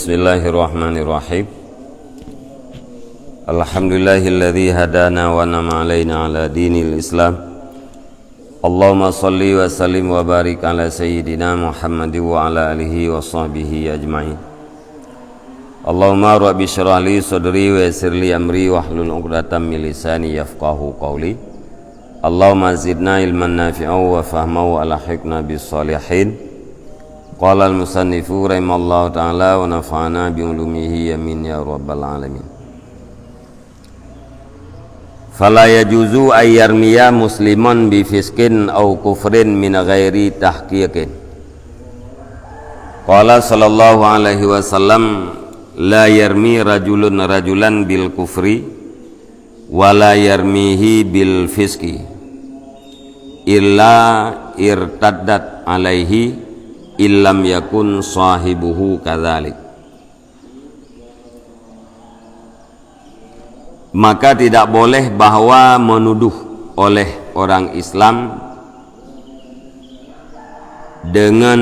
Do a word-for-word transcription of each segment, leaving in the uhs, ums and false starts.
Bismillahirrahmanirrahim. Alhamdulillahilladzi hadana wa an'ama alaina ala dinil Islam. Allahumma shalli wa sallim wa barik ala sayyidina Muhammad wa ala alihi wa sahbihi ajma'in. Allahumma rabbi shrah li sadri wa yassir li amri wahlul 'uqdatam min lisani yafqahu qawli. Allahumma zidna ilman nafi'a wa fahma wa alhiqna bis shalihin. Qala al-musannifu rahimallahu ta'ala wa nafa'ana bi ulumihi, amin ya rabbal alamin. Fala yajuzu ay yarmiya musliman bi fisqin aw kufrin min ghairi tahqiqin. Qala sallallahu alaihi wasallam, la yarmi rajulun rajulan bil kufri wa la yarmihi bil fisqi illa irtaddat alaihi illam yakun sahibuhu kadzalik. Maka tidak boleh bahwa menuduh oleh orang Islam dengan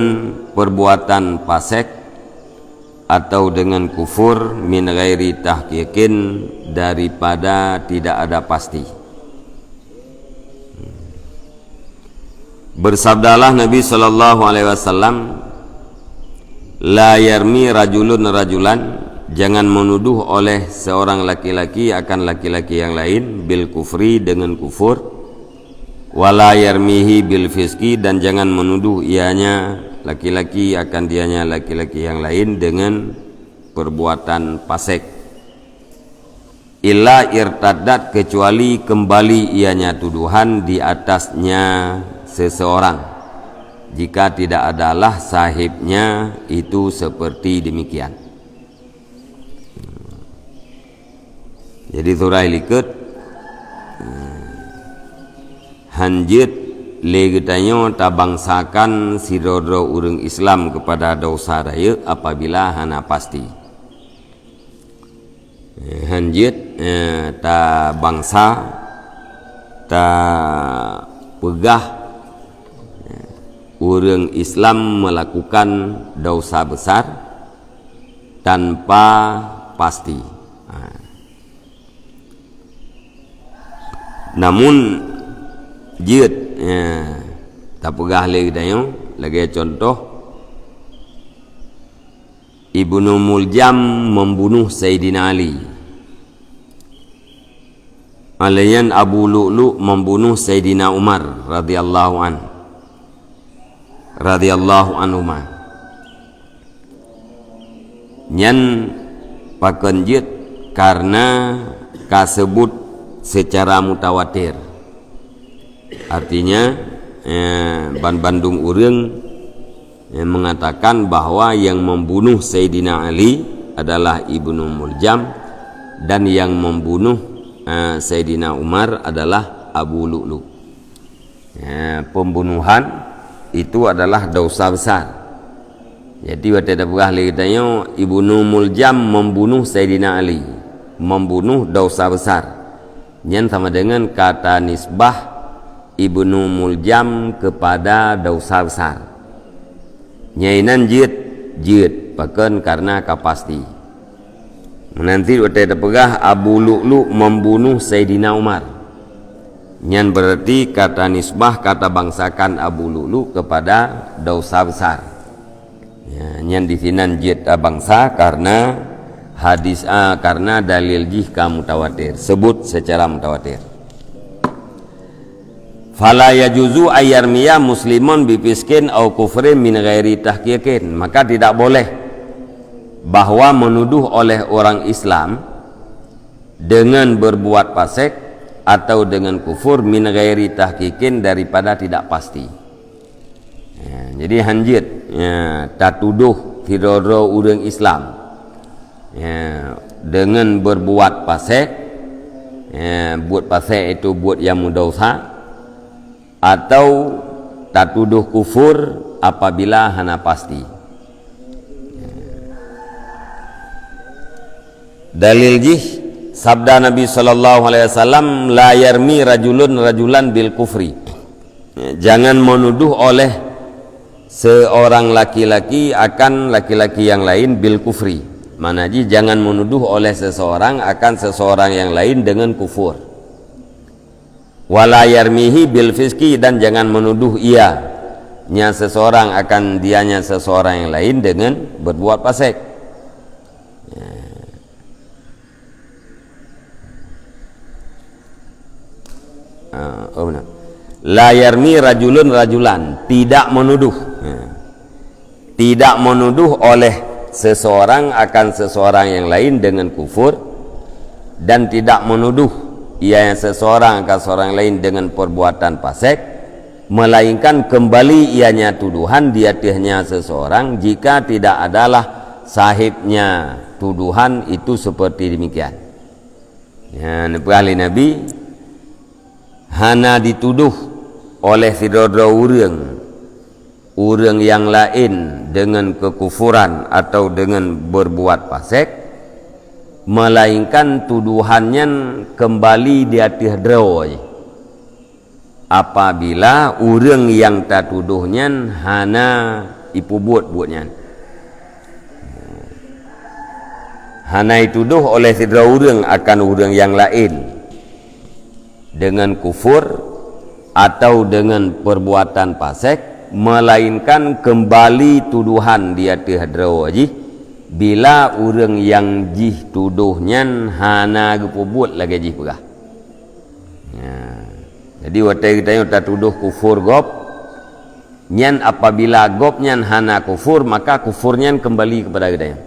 perbuatan fasik atau dengan kufur min ghairi tahqiqin, daripada tidak ada pasti. Bersabdalah Nabi sallallahu alaihi wasallam, la yarmi rajulun rajulan, jangan menuduh oleh seorang laki-laki akan laki-laki yang lain bil kufri, dengan kufur, wala yarmihi bil fisqi, dan jangan menuduh ianya laki-laki akan dianya laki-laki yang lain dengan perbuatan fasik. Illa irtaddat, kecuali kembali ianya tuduhan di atasnya seseorang, jika tidak adalah sahibnya itu seperti demikian. Jadi surah likot, hanjeuet lé geutanyoe tabangsakan sidroe-droe ureuëng Islam kepada dosa rayeuk apabila hana pasti. Eh, hanjeuet, eh, tabangsa, tapeugah, eh, ureuëng Islam melakukan dosa besar tanpa pasti. Ha. Namun jeuet, eh, tapeugah lé geutanyoe lagée contoh, Ibnu Muljam membunuh Saidina Ali. Alaiyan Abu Lu'lu membunuh Saidina Umar radhiyallahu an, radhiyallahu anhuma. Nyan pakon jeuet karena ka seubut secara mutawatir. Artinya, eh, ban-bandum ureuëng, eh, mengatakan bahwa yang membunuh Saidina Ali adalah Ibnu Muljam dan yang membunuh, eh, Saidina Umar adalah Abu Lu'lu. Ya, pembunuhan itu adalah dosa besar. Jadi watée tapeugah lé geutanyoe Ibnu Muljam membunuh Saidina Ali, membunuh dosa besar. Nyan sama dengan kata nisbah Ibnu Muljam kepada dosa besar. Nyainan jeuet, jeuet pakon karena ka pasti. Meunan cit watée tapeugah Abu Lu'lu membunuh Saidina Umar. Nyan berarti kata nisbah, kata bangsakan Abu Lu'lu kepada dosa besar. Ya, nyan di sinan jeuet tabangsa karena hadis, ah, karena dalil jih ka mutawatir, seubut secara mutawatir. Fala yajuzu ay yarmiya musliman bi fisqin au kufrin min ghairi tahqiqin. Maka tidak boleh bahwa menuduh oleh orang Islam dengan berbuat fasik atau dengan kufur min ghairi tahqiqin, daripada tidak pasti. Ya, jadi hanjeuet, ya, tatuduh sidroe-droe ureuëng Islam, ya, dengan berbuat fasik, ya, buet fasik itu buet yang meudosa, atau tatuduh kufur apabila hana pasti. Dalil jih sabda Nabi sallallahu alaihi wasallam, la yarmi rajulun rajulan bil kufri. Jangan menuduh oleh seorang laki-laki akan laki-laki yang lain bil kufri, Mana jih, jangan menuduh oleh seseorang akan seseorang yang lain dengan kufur. Wala yarmihi bil fiski, dan jangan menuduh ianya seseorang akan dianya seseorang yang lain dengan berbuat fasik. Ya. Ah, oh benar. La yarmi rajulun rajulan, tidak menuduh. Ya. Tidak menuduh oleh seseorang akan seseorang yang lain dengan kufur, dan tidak menuduh ia yang seseorang akan seorang lain dengan perbuatan fasik, melainkan kembali ianya tuduhan di atasnya seseorang jika tidak adalah sahibnya tuduhan itu seperti demikian. Ya, neupeugah lé Nabi, hana dituduh oleh sidroe-droe ureuëng, ureuëng nyang laén deungon keukufuran atawa deungon beurbuat fasek, meulaénkan tudohan nyan keumbali di ateueh droe jih, apabila ureuëng nyang tatudoh nyan hana ipeubuet buet nyan. Hana itudoh oleh sidroe ureuëng akan ureuëng nyang laén deungon kufur atawa deungon peurbuatan fasek, meulaénkan keumbali tudohan di ateueh droe jih, bila ureuëng nyang jih tudoh nyan hana geupeubuet lagée jih peugah. Nya. Jadi, watée geutanyoe tatudoh kufur gob, nyan apabila gob nyan hana kufur, maka kufur nyan keumbali keupada geutanyoe.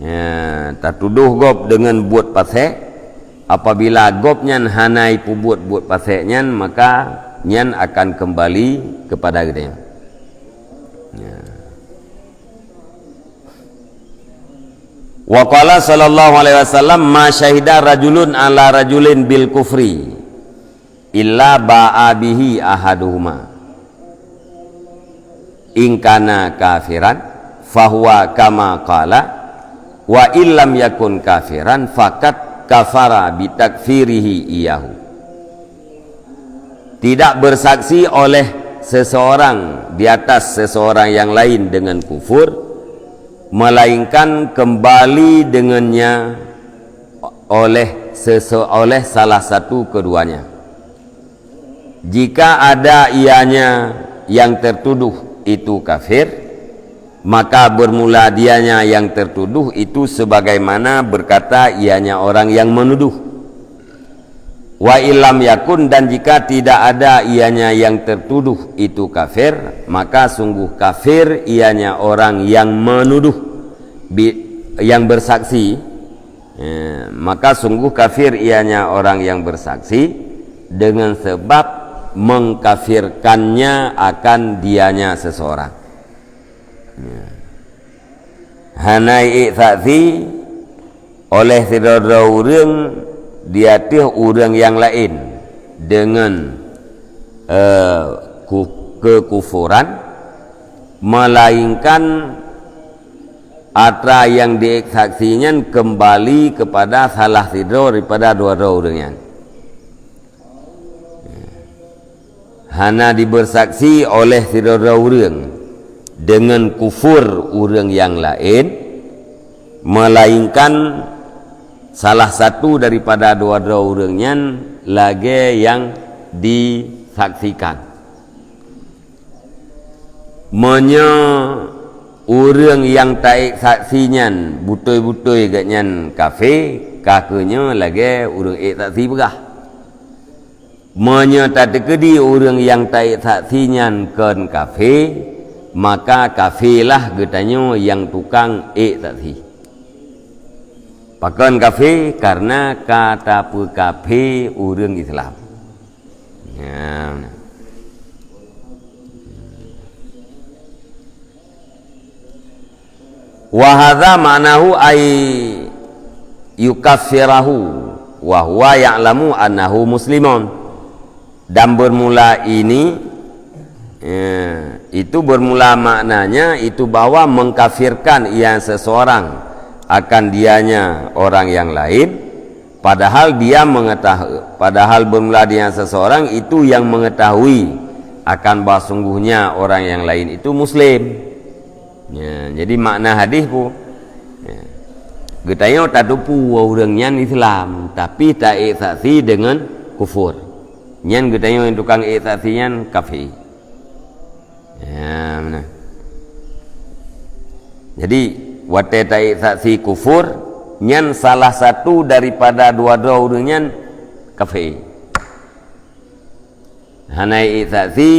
Ya, tatudoh gob deungon buet fasek, apabila gob nyan hana ipeubuet buet fasek nyan, maka nyan akan keumbali keupada geutanyoe. Ya. Wa qala sallallahu alaihi wasallam, "Ma syahida rajulun ala rajulin bil kufri illa ba'a bihi ahaduhuma. In kana kafiran, fahuwa kama qala, wa in lam yakun kafiran, faqad kafara bitakfirihi iyahu." Tidak bersaksi oleh seseorang di atas seseorang yang lain dengan kufur, melainkan kembali dengannya oleh sese-, oleh salah satu keduanya. Jika ada ianya yang tertuduh itu kafir, maka bermula dianya yang tertuduh itu sebagaimana berkata ianya orang yang menuduh. Wa illam yakun, dan jika tidak ada ianya yang tertuduh itu kafir, maka sungguh kafir ianya orang yang menuduh, bi-, yang bersaksi, eh, maka sungguh kafir ianya orang yang bersaksi dengan sebab mengkafirkannya akan dianya seseorang. Ya. Hana ék saksi oleh sidroe-droe ureuëng di ateueh ureuëng nyang laén deungon, eh, ku-, keukufuran, meulaénkan atra nyang diék saksi nyan keumbali keupada salah sidroe daripada dua droe ureuëng nyan. Hana dibersaksi oleh sidroe-droe ureuëng deungon kufur ureuëng nyang laén, meulaénkan salah satu daripada dua droe ureuëng nyan lagée nyang disaksikan. Meunyoe ureuëng nyang taék saksi nyan beutôi-beutôi geuhnyan kafé, ka keuh nyoe lagée ureuëng ék saksi peugah. Meunyoe tateukeudi ureuëng nyang taék saksi nyan kon kafé, maka kafélah geutanyoe nyang tukang ék saksi. Pakon kafé? Kareuna ka tapeukafé ureuëng Islam. Nyan. Wa hadza ma'nahu ay yukaffirahu wa huwa ya'lamu annahu muslimun. Dan bermula ini, eh, itu bermula maknanya itu bahwa mengkafirkan yang seseorang akan dianya orang yang lain, padahal dia mengetahui, padahal bermula dengan seseorang itu yang mengetahui akan bahwa sungguhnya orang yang lain itu muslim. Ya, jadi makna hadis pu, Geutanyoe tateupeue ureuëng nyan Islam, tapi taék saksi deungon kufur. Nyan geutanyoe nyang tukang ék saksi nyan kafé. Ya, meunan. Jadi, watée taék saksi kufur, nyan salah satu daripada dua droe ureuëng nyan kafé. Hana ék saksi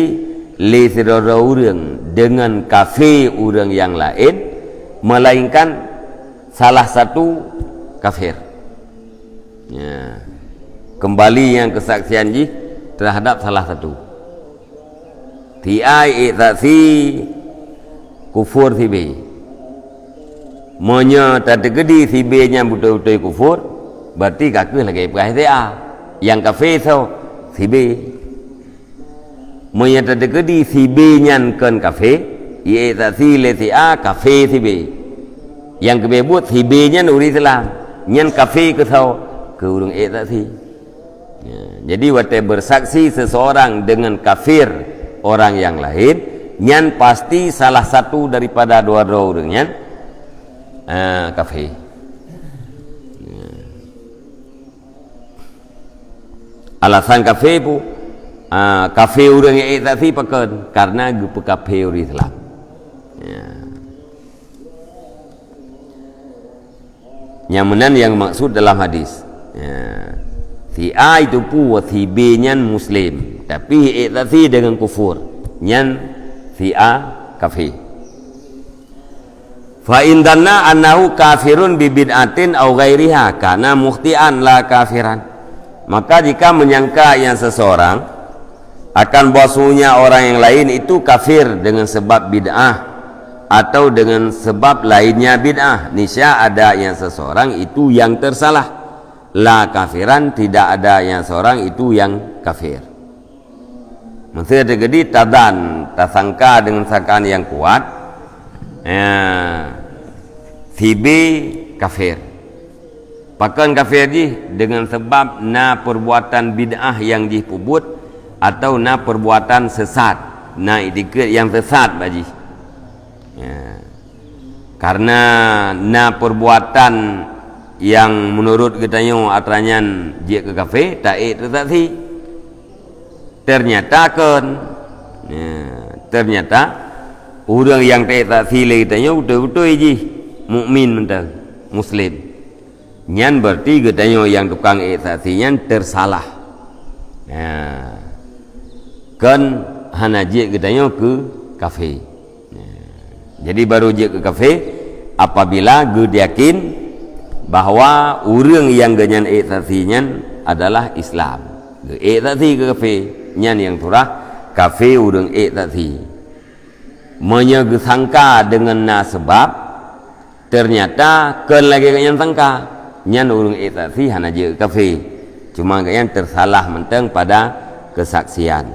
lé sidroe-droe ureuëng deungon kafé ureuëng nyang laén, melainkan salah satu kafir. Ya. Kembali nyang keusaksian jih terhadap salah satu. Si A ék saksi kufur si B. Meunyoe tateukeudi si B nyan beutôi-beutôi kufur, berarti ka kheueh lagée peugah si A. Nyang kafé soe? Si B. Meunyoe tateukeudi si B nyan kon kafé, ék saksi lé si A kafé si B. Nyang keubeubeuet si B nyan ureuëng Islam, nyan kafé keu soe? Keu ureuëng ék saksi. Ya, jadi watée bersaksi seseorang dengan kafir orang yang lain, nyan pasti salah satu daripada dua droe ureuëng nyan, ah, kafé. Ya. Alasan kafé pu, ah, kafé ureuëng nyang ék saksi pakon? Karena geupeukafé ureuëng Islam. Ya. Nyang meunan nyang maksud dalam hadis. Ya. Si A itu pu si B nyan muslim, tapi ék saksi deungon kufur. Nyan si A kafé. Fa in dhanna annahu kafirun bi bid'atin aw ghairiha, kana mukhti'an la kafiran. Maka jika menyangka yang seseorang akan bahwasanya orang yang lain itu kafir dengan sebab bid'ah atau dengan sebab lainnya bid'ah, niscaya ada yang seseorang itu yang tersalah. La kafiran, tidak ada yang seorang itu yang kafir. Meusé teukeudi tadhan, tasangka deungon sangkaan nyang kuat, ya, si B kafir. Pakon kafir jih? Deungon sabab na perbuatan bid'ah nyang jih peubuet, atau na perbuatan sesat, na itikeuet nyang sesat bak jih. Ya. Karena na perbuatan nyang menurut geutanyoe atra nyan jeuet keu kafé, taék teusaksi. Ternyata kon. Ya, ternyata ureuëng nyang taék saksi lé geutanyoe beutôi-beutôi jih mukmin mantong, muslim. Nyan berarti geutanyoe nyang tukang ék saksi nyan tersalah. Ya. Kon hana jeuet geutanyoe keu kafé. Ya. Jadi baru jeuet keu kafé apabila geuyakin bahwa ureuëng nyang geuhnyan ék saksi nyan adalah Islam. Geuék saksi keu kafé, nyan nyang turah kafé ureuëng ék saksi. Meunyoe geusangka deungon na sabab, ternyata kon lagée geuhnyan sangka, nyan ureuëng ék saksi hana jeuet keu kafé. Cuma geuhnyan tersalah mantong pada keusaksian.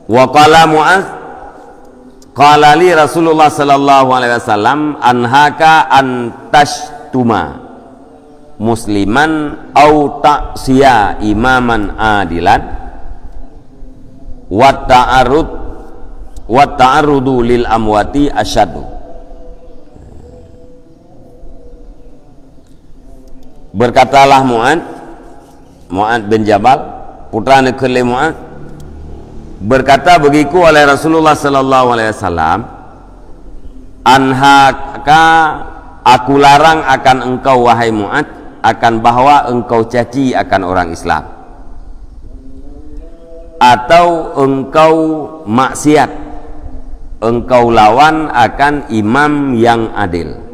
Wa qala Mu'adz, qala li Rasulullah sallallahu alaihi wasallam, anhaka an tashtuma musliman au ta'siya imaman adilan wa ta'arud, wa ta'arudu lil amwati asyaddu. Berkatalah Mu'adz, Mu'adz bin Jabal, putra neukheun lé Mu'adz, berkata begitu oleh Rasulullah sallallahu alaihi wasallam, "Anhaka, aku larang akan engkau, wahai Mu'adz, akan bahwa engkau caci akan orang Islam, atau engkau maksiat, engkau lawan akan imam yang adil."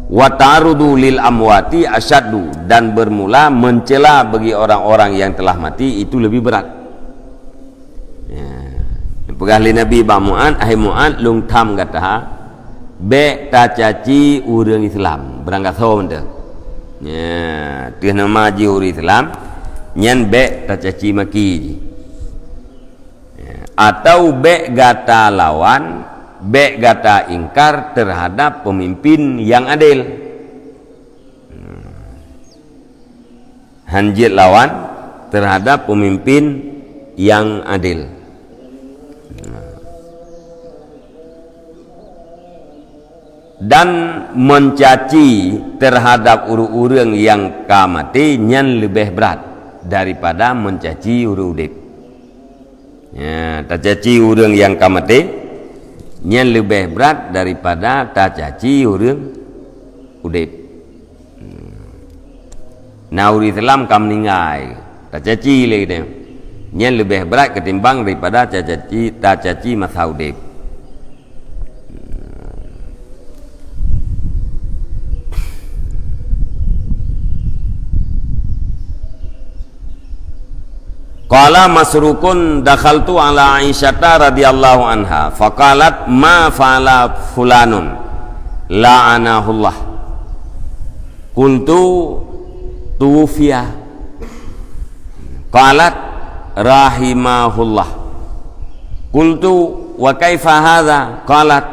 "Wa ta'arudu lil amwati asyaddu," dan bermula mencela bagi orang-orang yang telah mati itu lebih berat. Ya. Peugah lé Nabi bak Mu'adz, "Hai Mu'adz, lôn tham gata, bék tacaci ureuëng Islam, beurangkasoe mantong. Ya, teuh nama jih ureuëng Islam, nyan bék tacaci maki jih." Ya, atau bék gata lawan, bék gata ingkar terhadap pemimpin yang adil. Hmm. Han jeuet lawan terhadap pemimpin yang adil. Hmm. Dan mencaci terhadap ureuëng-ureuëng nyang ka maté nyan leubeh brat daripada mencaci ureuëng udeb. Ya, tacaci ureuëng nyang ka maté nyan leubeh brat daripada tacaci ureuëng udeb. Na ureuëng Islam ka meuninggai, tacaci lé geutanyoe. Nyan leubeh brat ketimbang daripada tacaci, tacaci masa udeb. Qala Masruqun, dakhaltu ala Aisyata radhiyallahu anha, faqalat, "Ma fa'ala fulanun, la'anahullah." Qultu, "Tuwufiya." Qalat, "Rahimahullah." Qultu, "Wa kaifa hadza?" Qalat,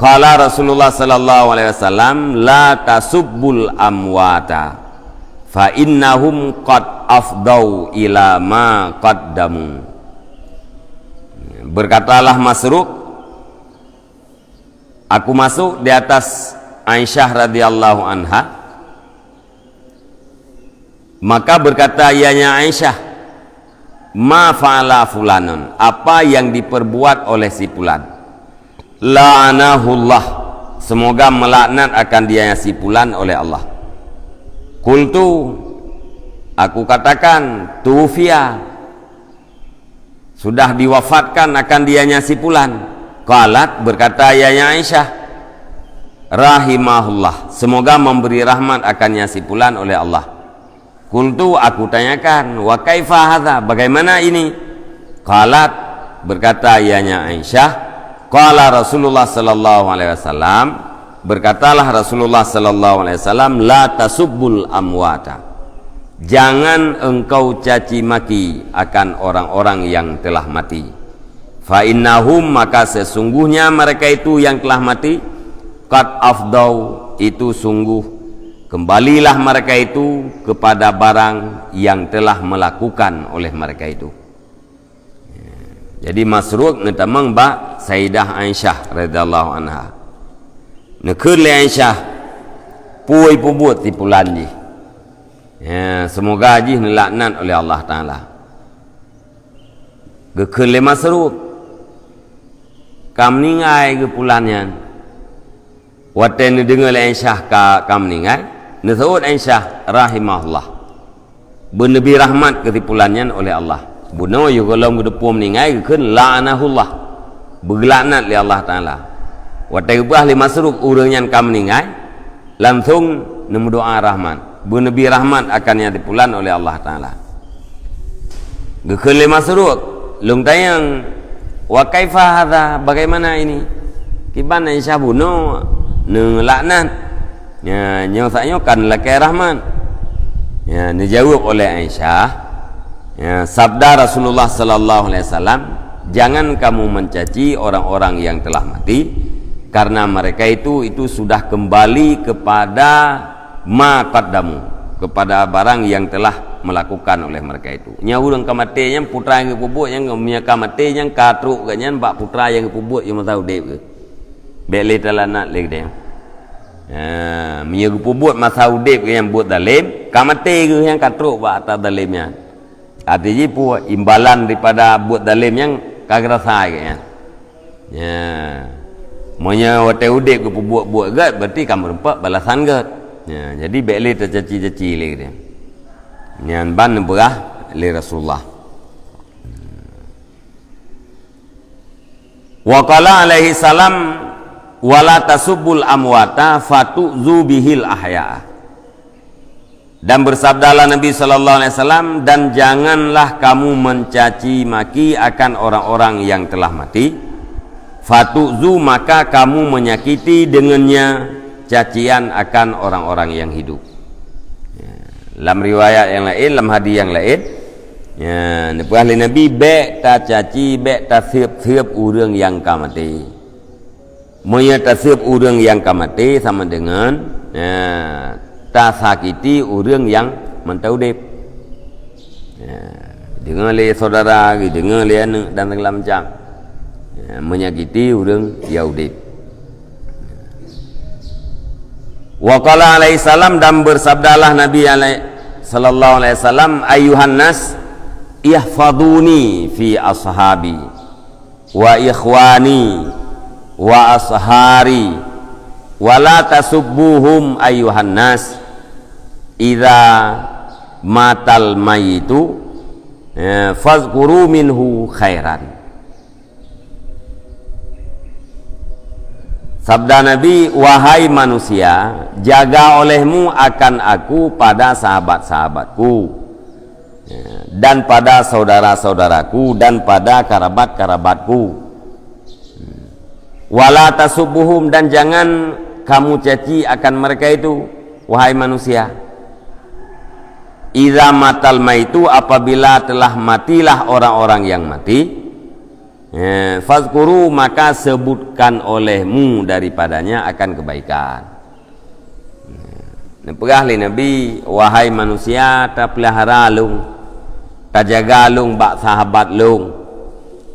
"Qala Rasulullah sallallahu alaihi wasallam, 'La tasubbul amwata, fa innahum qad afdau ila ma qaddamu.'" Berkatalah Masruq, "Aku masuk di atas Aisyah radhiyallahu anha, maka berkata ianya Aisyah, 'Ma fa'ala fulanun?'" Apa yang diperbuat oleh si fulan? "La'anahullah." Semoga melaknat akan dia si fulan oleh Allah. Qultu, aku katakan, "Tuwufiya." Sudah diwafatkan akan dianya si fulan. Qalat, berkata ianya Aisyah, "Rahimahullah, semoga memberi rahmat akannya si fulan oleh Allah." Qultu, aku tanyakan, "Wa kaifa hadza, bagaimana ini?" Qalat, berkata ianya Aisyah, "Qala Rasulullah sallallahu alaihi wasallam," berkatalah Rasulullah sallallahu alaihi wasallam, "La tasubbul amwata." Jangan engkau caci maki akan orang-orang yang telah mati. Fa innahum, maka sesungguhnya mereka itu yang telah mati, qad afdau, itu sungguh kembalilah mereka itu kepada barang yang telah melakukan oleh mereka itu. Jadi Masruq neutamong bak Sayyidah Aisyah radhiyallahu anha. Neukheun lé Aisyah, "Peue peubuet si fulan jih? Ya, semoga jih neulaknat oleh Allah Taala." Geukheun lé Masruq, "Ka meuninggai geuh fulan nyan." Watée neudeungoe lé Aisyah ka, ka meuninggai, neuseuôt Aisyah, "Rahimahullah." Beuneubri rahmat keu si fulan nyan oleh Allah. Bunoe yoh gohlom geuteupeue meuninggai geukheun, "La'anahullah." Beugeulaknat lé Allah Taala. Watée geupeugah lé Masruq ureuëng nyan ka meuninggai, langsong neumeudoá rahmat. Beuneubri rahmat akan nyang si fulan oleh Allah Taala. Geukheun lé Masruq, lôn tanyong, "Wa kaifa hadza? Bagaimana ini?" Kiban Aisyah bunoe neulaknat. Ya, nyoe saat nyoe kan lakée rahmat. Ya, neujaweueb oleh Aisyah, ya, sabda Rasulullah sallallahu alaihi wasallam, "Jangan kamu mencaci orang-orang yang telah mati, karena mereka itu, itu sudah kembali kepada ma qaddamu, kepada barang yang telah melakukan oleh mereka itu." Nyan ureuëng ka maté nyan, putra nyang geupeubuet nyan, meunyo ka maté nyan ka trok geuh nyan bak putra nyang geupeubuet nyang masa udeb geuh. Bék lé talaknat lé geuh nyan. Ha, meunyo geupeubuet masa udeb geuh nyan buet dalem, ka maté geuh nyan ka trok bak ata dalem nyan. Arti jih peue, imbalan daripada buet dalem nyan ka geurasa geuh nyan. Ya. Meunyo watée udeb geupeubuet-buet gét, berarti ka meurumpok balasan gét. Ya, jadi bék lé tacaci-caci lé geutanyoe. Nyan ban neupeugah lé Rasulullah. Wa qala alaihi salam, "Wa la tasubbul amwata fatu'zu bihil ahya'a." Dan bersabdalah Nabi sallallahu alaihi wasallam, "Dan janganlah kamu mencaci maki akan orang-orang yang telah mati, fatu'zu, maka kamu menyakiti dengannya cacian akan orang-orang yang hidup." Ya. Lam riwayat nyang laén, lam hadis nyang laén, ya, neupeugah lé Nabi, "Bék tacaci, bék taseueb-seueb ureuëng nyang ka maté." Meunyo taseueb ureuëng nyang ka maté sama deungon, ya, tasakiti ureuëng nyang mantong udeb. Ya, deungoe lé syedara, geudeungoe lé aneuëk dan segala macam. Ya, menyakiti ureuëng nyang udeb. Wa qala alaihi salam, dan bersabdalah Nabi alai-, sallallahu alaihi wasallam, "Ayyuhan nas, ihfaduni fi ashabi, wa ikhwani, wa ashari, wa la tasubbuhum ayyuhan nas, idza matal mayitu, eh, fazkuru minhu khairan." Sabda Nabi, "Wahai manusia, jaga olehmu akan aku pada sahabat-sahabatku, ya, dan pada saudara-saudaraku, dan pada karabat-karabatku. Wala tasubbuhum, dan jangan kamu caci akan mereka itu, wahai manusia. Idza matal maitu, apabila telah matilah orang-orang yang mati, eh, fazkuru, maka sebutkan olehmu daripadanya akan kebaikan." Neupeugah lé Nabi, "Wahai manusia, tapeulihara lôn, tajaga lôn bak sahabat lôn,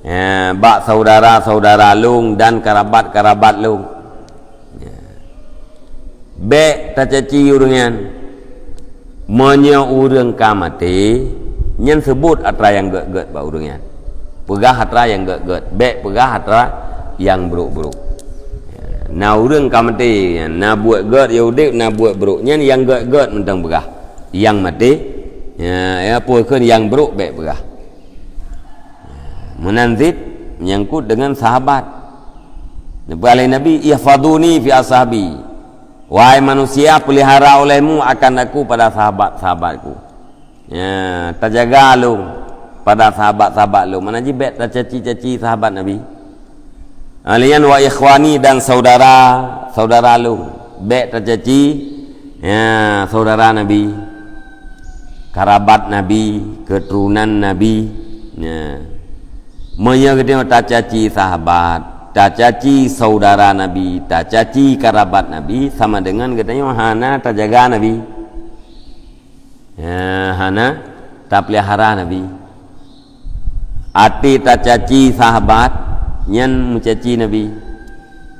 eh, bak saudara-saudara lôn dan karabat-karabat lôn." Ya. Bék tacaci ureuëng nyan. Meunyoe ureuëng ka maté, nyan seubut atra nyang gét-gét bak ureuëng nyan. Peugah atra nyang gét-gét, bék peugah atra nyang brok-brok. Ya. Na ureuëng ka maté, na buet gét, ya udeb, na buet brok. Nyan nyang gét-gét mantong peugah. Nyang maté, ya, ya peue kheun nyang brok bék peugah. Meunan cit nyangkut deungon sahabat. Neupeugah lé Nabi, "Ihfaduni fi ashabi." Wahai manusia, peulihara olehmu akan aku pada sahabat-sahabatku. Ya, tajaga lôn pada sahabat-sahabat lôn. Mana jih bék tacaci-caci sahabat Nabi. Alian wa ikhwani, dan saudara-saudara lôn. Bék tacaci, ya, saudara Nabi. Karabat Nabi, keturunan Nabi. Ya. Meunyoe geutanyoe tacaci sahabat, tacaci saudara Nabi, tacaci karabat Nabi, sama dengan geutanyoe hana tajaga Nabi. Ya, hana tapeulihara Nabi. Até tacaci sahabat, nyan meucaci Nabi.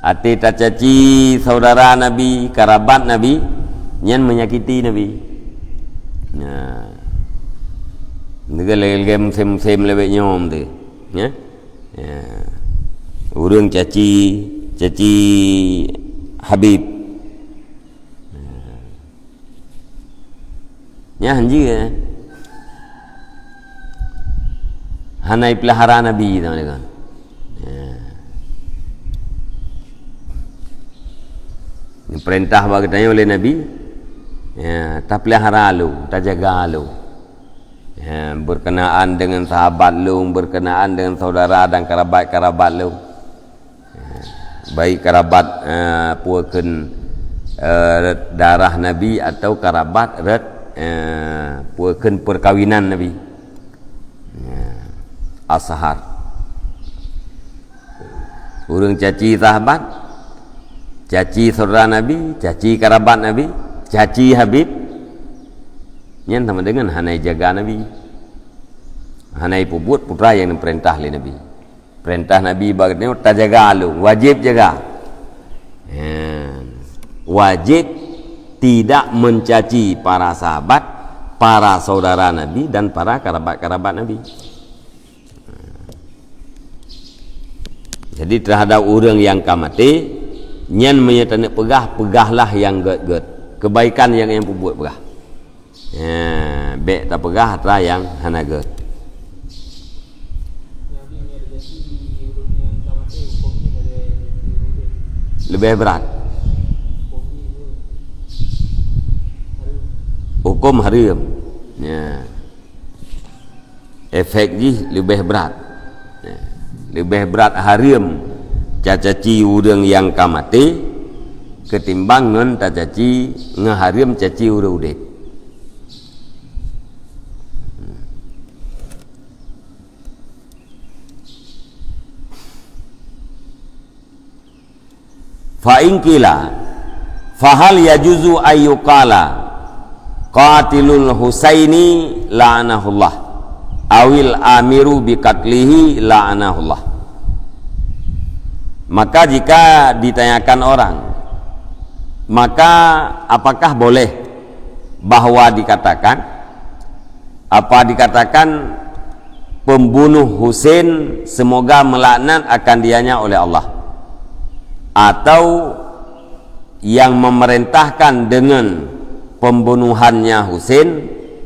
Até tacaci saudara Nabi, karabat Nabi, nyan menyakiti Nabi. Nah. Nyoe lagée-lagée musém-musém leubeh nyoe teuh, ya. Ya. Ureuëng caci, caci Habib. Nyan hanjeuet, eh. Hana jipeulihara Nabi, teuma deungon. Ya. Dipeurintah bak geutanyoe lé Nabi, ya, tapeulihara lôn, tajaga lôn. Ya, berkenaan dengan sahabat lôn, berkenaan dengan saudara dan kerabat-kerabat lôn. Baik kerabat, eh, peue kheun, eh, rot darah Nabi atau kerabat rot, eh, peue kheun perkawinan Nabi. Ya. Ashar. Ureuëng caci sahabat, caci saudara Nabi, caci kerabat Nabi, caci Habib. Nyan sama dengan hana jijaga Nabi. Hana jipeubuet peue nyang dipeurintah lé Nabi. Peurintah Nabi bak geutanyoe tajaga lôn, wajéb jaga. Ya. Wajéb tidak mencaci para sahabat, para saudara Nabi, dan para kerabat-kerabat Nabi. Jadi, terhadap ureuëng nyang ka maté, nyan meunyoe taneuk peugah, peugahlah nyang gét-gét. Kebaikan nyang, nyang peubuet peugah. Ya, bék tapeugah atra nyang hana gét. Leubeh brat. Huköm hareuem. Ya. Efek jih leubeh brat. Ya. Leubeh brat hareuem tacaci ureuëng nyang ka maté ketimbang ngon tacaci, ngon hareuem caci ureuëng udeb. Fa in qila, fa hal yajuzu an yuqala qatilul Husaini la'anahullah, awil amiru bi qatlihi la'anahullah? Maka jika ditanyakan orang, Maka apakah boleh bahwa dikatakan, apa dikatakan pembunuh Husain semoga melaknat akan dianya oleh Allah? Atau yang memerintahkan dengan pembunuhannya Husain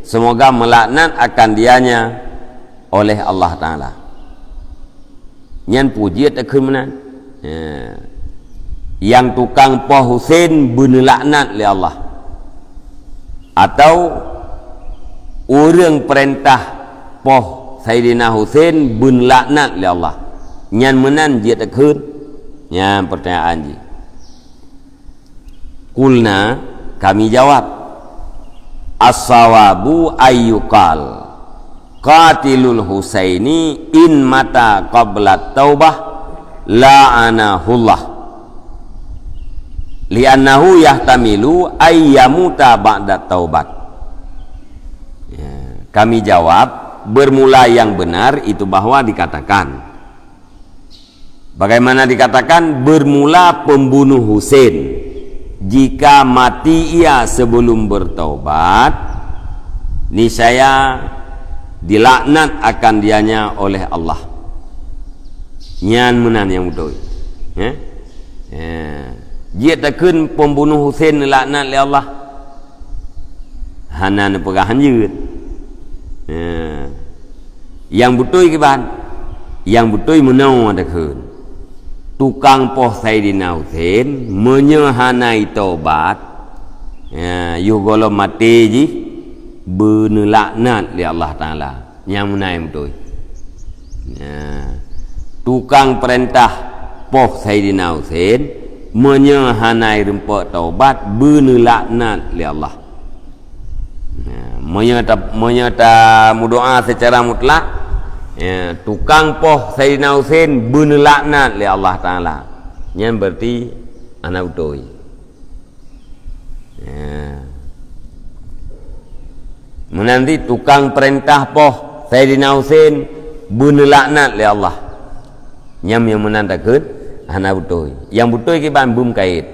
semoga melaknat akan dianya oleh Allah Taala? Nyan peue jeuet takheun meunan. Ya. Nyang tukang poh Husain beuneulaknat lé Allah. Atau ureuëng peurintah poh Saidina Husain beuneulaknat lé Allah. Nyan meunan jeuet takheun. Nyan pertanyaan jih. Qulna, kami jawab, as-sawabu ayyuqal, qatilul Husaini in mata qabla taubah la'anahullah, li'annahu yahtamilu ay yamuta ba'da taubat. Ya, kami jawab, bermula yang benar itu bahwa dikatakan, bagaimana dikatakan, bermula pembunuh Husain, jika mati ia sebelum bertaubat, niscaya dilaknat akan dianya oleh Allah. Nyan meunan nyang beutôi. Ya? Ya. Jeuet takheun pembunuh Husain laknat lé Allah? Hana neupeugah hanjeuet. Ya. Nyang beutôi kiban? Nyang beutôi meunoe takheun. Tukang poh Saidina Husain, meunyoe hana itobat, ya, yoh gohlom maté jih, beuneulaknat lé Allah Taala. Nyang meunan nyang beutôi. Ya. Tukang peurintah poh Saidina Husain, meunyoe hana ireumpok taubat, beuneulaknat lé Allah. Ya, meunyoe ta-, meunyoe tameudoá seucara mutlak, ya, tukang poh Saidina Husain beuneulaknat lé Allah Taala. Nyan berarti hana beutôi. Ya. Meunan cit tukang peurintah poh Saidina Husain beuneulaknat lé Allah. Nyan nyang meunan takheun hana beutôi. Nyang beutôi kiban beumeukait.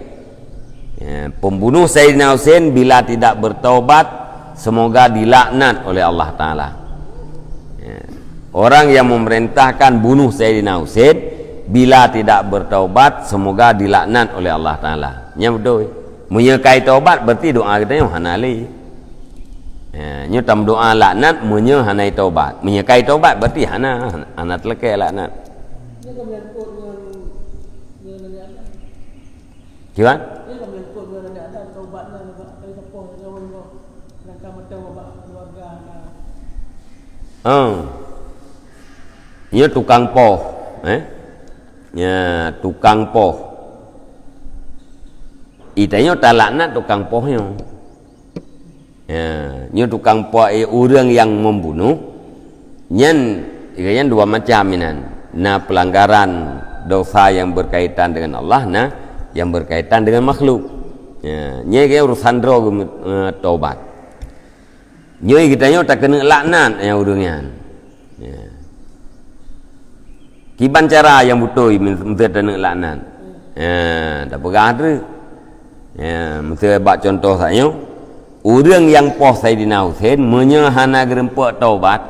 Ya, pembunuh Saidina Husain bila tidak bertaubat, semoga dilaknat oleh Allah Taala. Ya. Orang yang memerintahkan bunuh Saidina Husain, bila tidak bertaubat, semoga dilaknat oleh Allah Taala. Nyan beutôi. Meunyoe ka itaubat, berarti doá geutanyoe hana lé. Ya, nyoe tameudoá laknat meunyoe hana itaubat. Meunyoe ka itaubat, berarti hana, hana teulakée laknat. Kiban? Oh. Nyoe tukang poh, eh? Ya, tukang poh. Itanyoe talaknat tukang poh nyoe. Ya, nyoe tukang poh, eh, ureuëng nyang membunuh, nyan, nyan dua macam inan. Na pelanggaran dosa yang berkaitan dengan Allah, na yang berkaitan dengan makhluk. Ya, nyan keuh urusan droe geume-, eh, tobat. Nyoe geutanyoe takeuneuk laknat nyang ureuëng nyan. Ya. Kiban cara nyang beutôi meuseuti taneuk laknat? Ya, tapeugah treuk. Ya, meuseuti bak contoh saat nyoe, ureuëng nyang poh Saidina Husain meunyoe hana geureumpok taubat,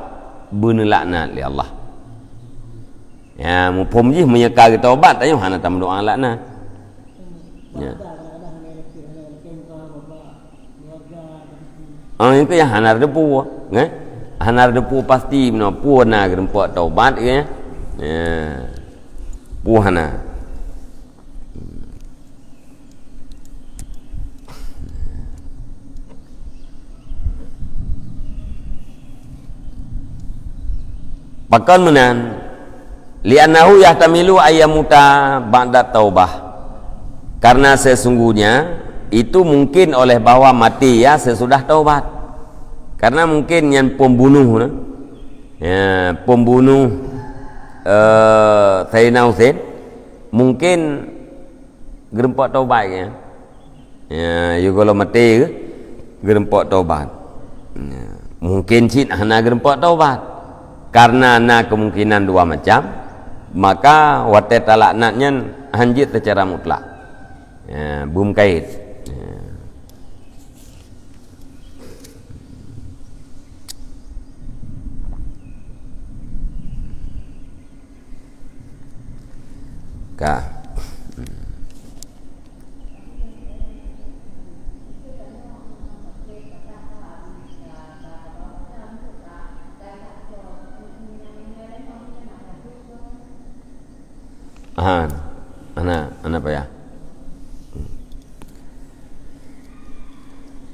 beuneulaknat lé Allah. Ya, muphom jih meunyoe ka geutaubat, tanyoe hana tameudoá laknat. Ya. Ah, itu nyang hana teupeu, eh? Hana teupeu pasti meunoe peue na geureumpok taubat, ya. Ya. Peue hana. Pakon meunan? Li'annahu yahtamilu ayyamuta ba'da taubah. Karena sesungguhnya itu mungkin oleh bahwa mati ya sesudah taubat. Karena mungkin nyan pembunuh, nah. Ya, pembunuh, eh, Sayyidina Husain mungkin geureumpok taubat, ya. Ya, yôh gohlom maté geuh, geureumpok taubat. Ya, mungkin cit hana geureumpok taubat. Karena na kemungkinan dua macam, maka watée talaknat nyan hanjeuet secara mutlak. Ya, beumeukait. Ya. Ka. Aha. Ana, ana payah.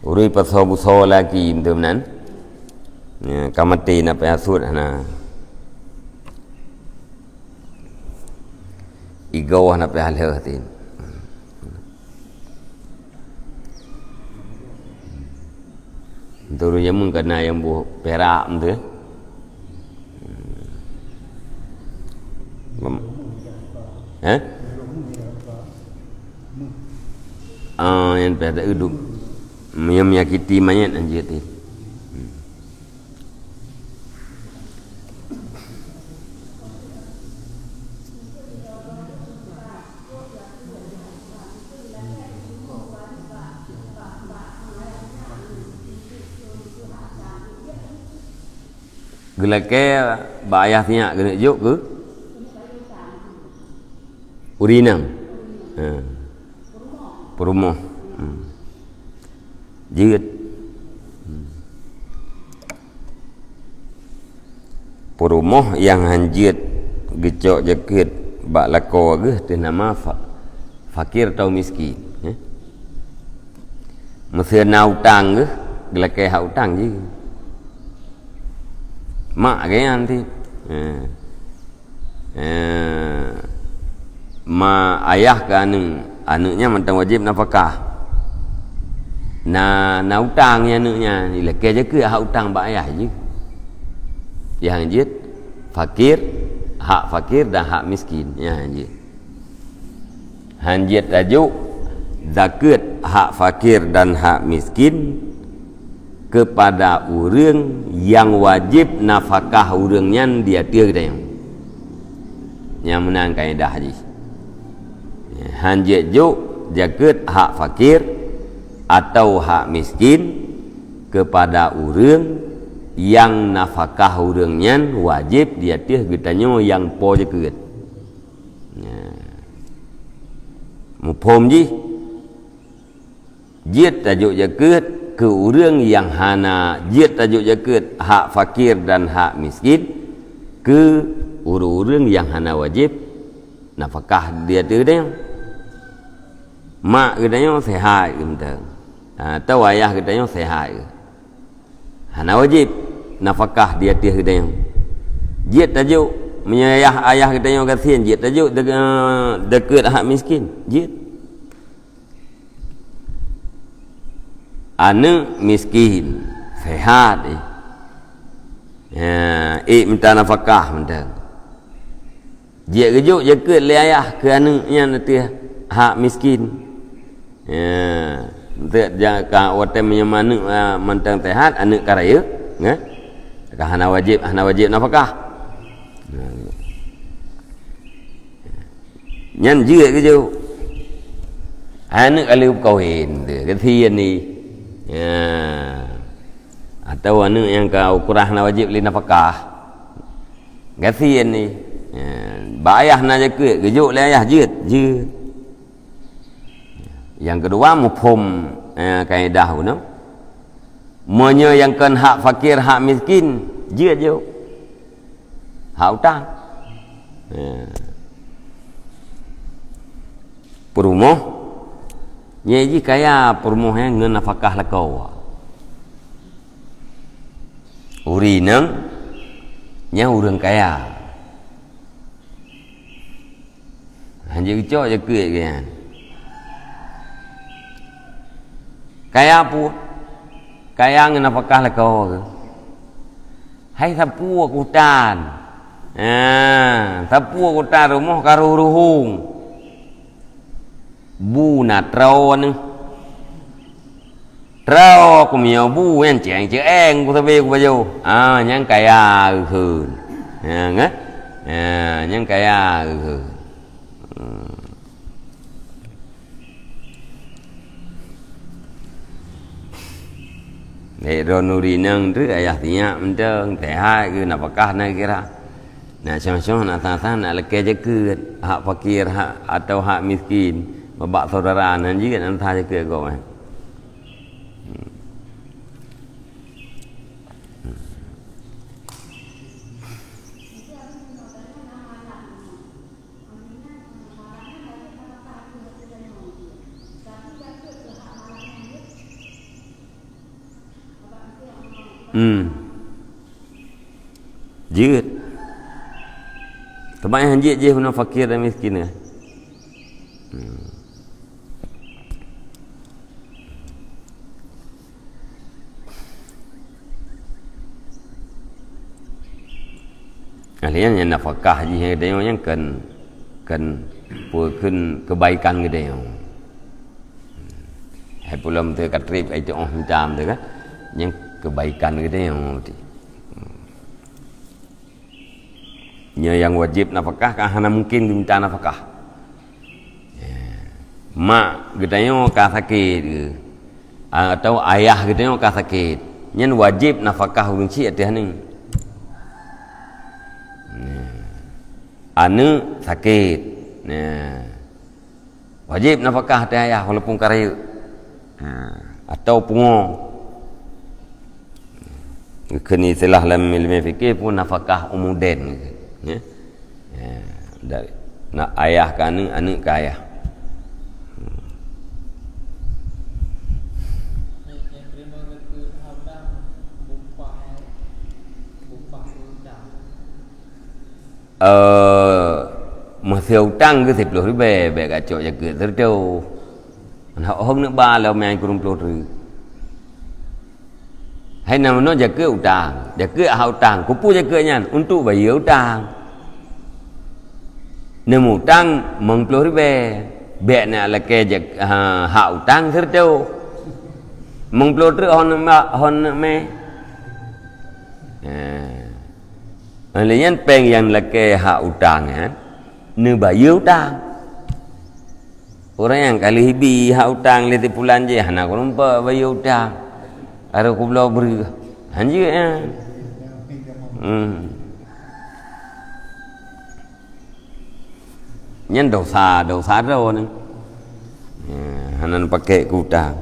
Ureuëng pasoe busoe lagi meunan. Ya, ka maté na payah sut hana. Igoe na payah lheueh tin. Untuk ureuëng jameun ka na nyang boh perak meutu. Mem-, eh? Ah, nyang payah ta-, nyang menyakiti manyét hanjeuet. Geulakée bak ayah sinyak geuneuk jok keu ureuëng inong. Ha. Peurumoh. Hmm. Jeuet. Hmm. Peurumoh nyang han jeuet geucok jakeuet bak lakoe geuh teuh nama fa-, fakir atau miskin, eh? Meuseu na utang geuh, geulakée hak utang jih. Mak geuh nyan ti. Eh. Eh, ma ayah keu aneuëk, aneuëk nyan mantong wajéb nafakah. Na, na utang nyan aneuëk nyan, ilakée jakeuet hak utang bak ayah jih. Nyang jeuet fakir, hak fakir dan hak miskin, nyang jeuet. Han jeuet tajok zakeuet hak fakir dan hak miskin keupada ureuëng nyang wajéb nafakah ureuëng nyan di ateueh geutanyoe. Nyang meunan kaedah jih. Han jeuet jok jakeuet hak fakir atau hak miskin keupada ureuëng nyang nafakah ureuëng nyan wajéb di ateueh geutanyoe nyang po jakeuet. Nya. Muphom jih? Jeuet tajok jakeuet keu ureuëng nyang hana, jeuet tajok jakeuet hak fakir dan hak miskin keu ureuëng-ureuëng nyang hana wajéb nafakah di ateueh geutanyoe. Mak geutanyoe seuhat geuh mantong. Ha, atau ayah geutanyoe seuhat geuh. Hana wajéb nafakah di ateueh geutanyoe. Jeuet tajok, meunyoe ayah, ayah geutanyoe gasien, jeuet tajok deke-, jakeuet hak miskin. Jeuet. Aneuëk miskin, seuhat, eh. Ya, ék mita nafakah mantong. Jeuet geujok jakeuet lé ayah keu aneuëk nyan ateueh hak miskin. Ya, enteuk ja-, ka watée meunyoe aneuëk, ah, mantong seuhat, aneuëk ka rayeuk, ya. Ka hana wajéb, hana wajéb nafakah. Nyan jeuet geujok. Aneuëk ka lheueh meukawen tu, gasien ni. Ya. Atau aneuëk nyang ka ukurah hana wajéb lé nafakah. Gasien ni. Ya, bak ayah na jakeuet, geujok lé ayah jeuet, jeuet. Nyang keudua, muphom, eh, kaedah bunoe. Meunyoe nyang kon hak fakir, hak miskin, jeuet jok. Hak utang. Ya. Peurumoh, nyan jih kaya peurumoh nyan ngon nafakah lakoe. Ureuëng inong, nyan ureuëng kaya. Hanjeuet geucok jakeuet geuh nyan. Kaya peue? Kaya ngon nafakah lakoe geuh. Hai sapeue kutan. Ha, sapeue kutan rumoh ka ruhueng. Bu na troe neuh. Troe kumeunyoe bu nyan ceueng-ceueng kusabe kupajoh. Ah, nyan kaya geuh kheun. Nyan, eh? Ah, nyan kaya geuh kheun. Hmm. Lé droeneuh ureuëng inong treuk ayah sinyak mantong, seuhat geuh nafakah na kira. Nak song-song, nak sang-sang, nak lakée jakeuet, hak fakir, hak, atau hak miskin, bak saudara, nan jeuet, nan sa jakeuet gob, eh. Hmm. Jeuet. Teuma nyang jeuet jih bunoe fakir dan miskin, kan? Hmm. Ahli nyan, nyan nafakah jih geutanyoe nyan kan, kan peue kheun kebaikan geutanyoe. Hai pulo meuteue ka treb, ai teu'oh mita meuteue kan. Nyan kebaikan geutanyoe. Nyoe nyang wajéb nafakah ka hana mungken geumita nafakah. Mak geutanyoe ka sakét, atau ayah geutanyoe ka sakét, nyan wajéb nafakah ureueng chik ateueh aneuk. Aneuk sakét, nah, wajéb nafakah ateueh ayah walaupun ka rayeuk, ha, atau pungo. Kheun istilah lam ileumèe fikih pun nafakah umudain, ya. Ya, dari, nak ayah ke aneuk, aneuk ke ayah. Eh, meuseu utang keu siploh ribèe, bèk kacok jakeuet sireutoh. Hana hom neuk ba lom nyang kureueng ploh treuk. Hai na meunoe jakeuet utang, jakeuet hak utang. Keupeue jakeuet nyan? Untuk bayeue utang. Neumutang limong ploh ribèe, bèk neulakèe jak-, ha, hak utang sireutoh. Limong ploh treuk hon neuk ma-, hon neuk mè. Ha. Lheueh nyan péng nyang lakèe hak utang nyan, neubayeue utang. Ureueng nyang ka lheueh ibi hak utang lé si pulan jih, hana kureueng peubayeue utang. Harôh kubloe breueh. Hanjeuet nyan. Hmm. Nyan dosa, dosa droe nyan. Ya, hana neupakèk keu utang.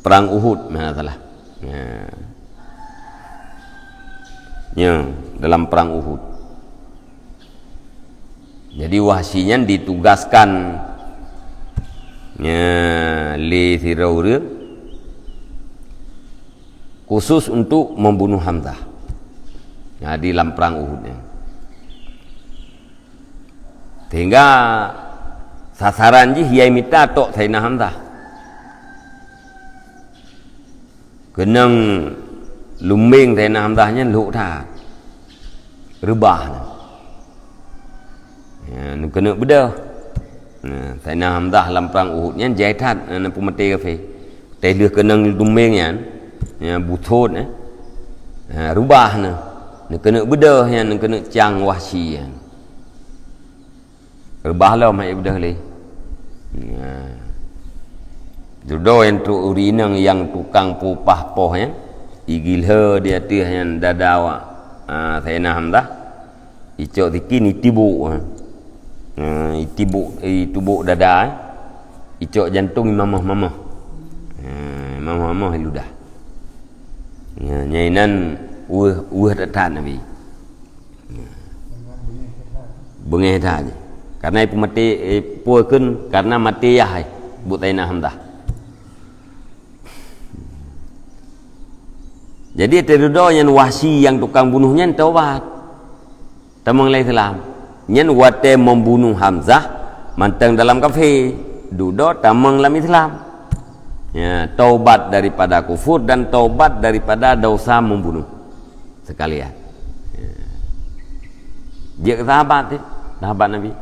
Perang Uhud, nah, salah. Ya. Ya, dalam perang Uhud. Jadi, Wahsy nyan ditugaskan, ya, lé sidroe ureuëng khusus untuk membunuh Hamzah. Jadi lam prang Uhud nyan. Sehingga sasaran jih yai mita tok Saidina Hamzah. Keunong lumbeng Saidina Hamzah nyan lhok that. Reubah na. Ya, neukeuneuk beudôh. Nah, Saidina Hamzah lam prang Uhud nyan jai that, na, na peumaté kafé. Teuh lheueh keunong lumbeng nyan, ya, buthot, eh. Ha, reubah na. Neukeuneuk beudôh nyan, neukeuneuk cang Wahsyi nyan. Reubah lom hai beudôh lé. Nah. Dudoe nyang trok ureuëng inong nyang tukang peupah poh nyan, igilhe di ateueh nyan dada awak, ah, Saidina Hamzah. Icok sikin itibuk, ha. Ha, itibuk, itubuk dada, eh. Icok jantong imamah-mamah. Ha, imamah-mamah iludah. Ya, nyan inan weueh, weueh that-that Nabi. Beungéh that. Karena ipeumaté, eh, peue kheun, karena maté yah, eh, buet Saidina Hamzah. Jadi, teududoe nyan Wahsyi nyang tukang bunoh nyan taubat. Tamong lam Islam. Nyan watée membunuh Hamzah, mantong dalam kafé. Dudoe tamong lam Islam. Ya, taubat daripada kufur dan taubat daripada dosa membunuh. Sekalian. Ya. Jeuet keu sahabat, eh, sahabat Nabi.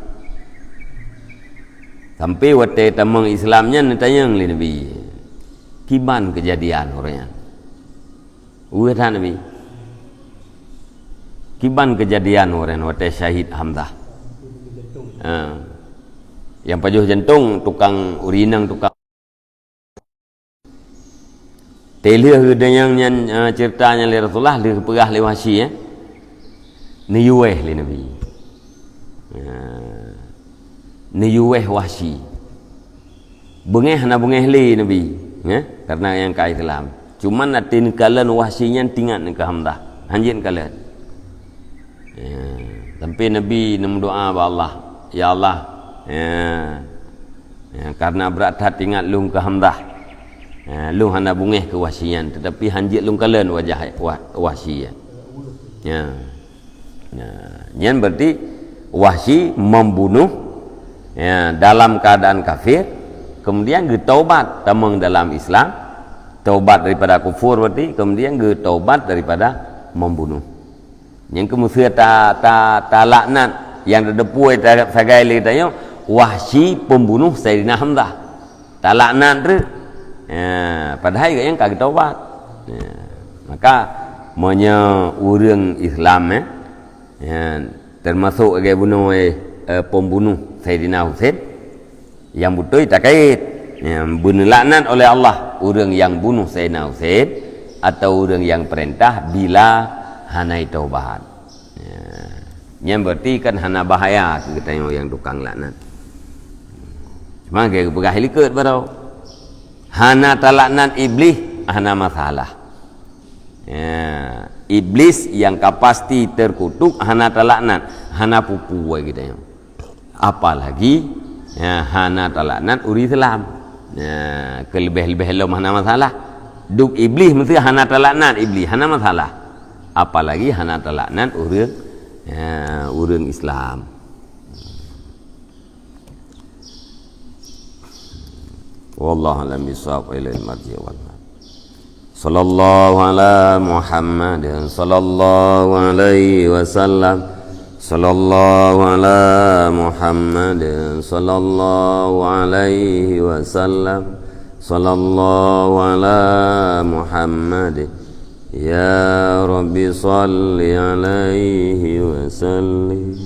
Sampai watée tamong Islam nyan neutanyong lé Nabi. Kiban keujadian uroe nyan. Weueh that Nabi. Kiban keujadian uroe nyan watée syahid Hamzah. Ha. Nyang pajoh jantong tukang ureuëng inong tukang. Teuh lheueh geudeungoe nyan, eh, ceurita nyan lé Rasulullah, lheueh geupeugah lé Wahsyi, eh. Neuyueh lé Nabi. Ya. Neuyueh Wahsyi. Beungéh hana beungéh lé Nabi, ya, karena nyang ka Islam. Cuman até neukalon Wahsyi nyan teuingat ngon keu Hamzah. Hanjeuet neukalon. Ya. Sampai Nabi neumeudoa bak Allah, "Ya Allah, ya, ya, karena brat that teuingat lôn keu Hamzah. Ya, lôn hana beungéh keu Wahsyi nyan, tetapi hanjeuet lôn kalon wajah Wah-, Wahsyi nyan." Ya. Nah, nyan berarti Wahsyi membunuh, ya, dalam keadaan kafir, kemudian geutaubat tamong dalam Islam, taubat daripada kufur berarti, kemudian geutaubat daripada membunuh. Nyang keumeuseu ta, ta, talaknat nyang teudeupue ta, sagai lé tanyoe, Wahsyi pembunuh Saidina Hamzah. Talaknat treuk. Ya, padahai gobnyan ka geutaubat. Ya. Maka, meunyoe ureuëng Islam, eh, ya, teumasok lagée bunoe, eh, pembunuh Saidina Husein, nyang beutôi takait. Ya, beuneulaknat oleh Allah ureuëng nyang bunoh Saidina Husein atau ureuëng nyang peurintah bila hana taubat. Ya. Nyan berarti kan hana bahaya keu geutanyoe nyang tukang laknat. Cuma geupeugah likot baroe. Hana talaknat Iblih, hana masalah. Ya, Iblis nyang ka pasti terkutuk hana talaknat, hana pupu geutanyoe. Apalagi, ya, hana talaknat ureuëng Islam. Ya, keuleubeh-leubeh lom hana masalah. Dub Iblih meusti hana talaknat Iblih, hana masalah. Apalagi hana talaknat ureuëng, ya, ureuëng Islam. Wallahu a'lam bishawab, ilaihi marji' wal ma'ab. Sallallahu ala Muhammad, sallallahu alaihi wasallam. Sallallahu ala Muhammad, sallallahu alaihi wasallam. Sallallahu ala Muhammad. Ya Rabbi, salli alaihi wasallim.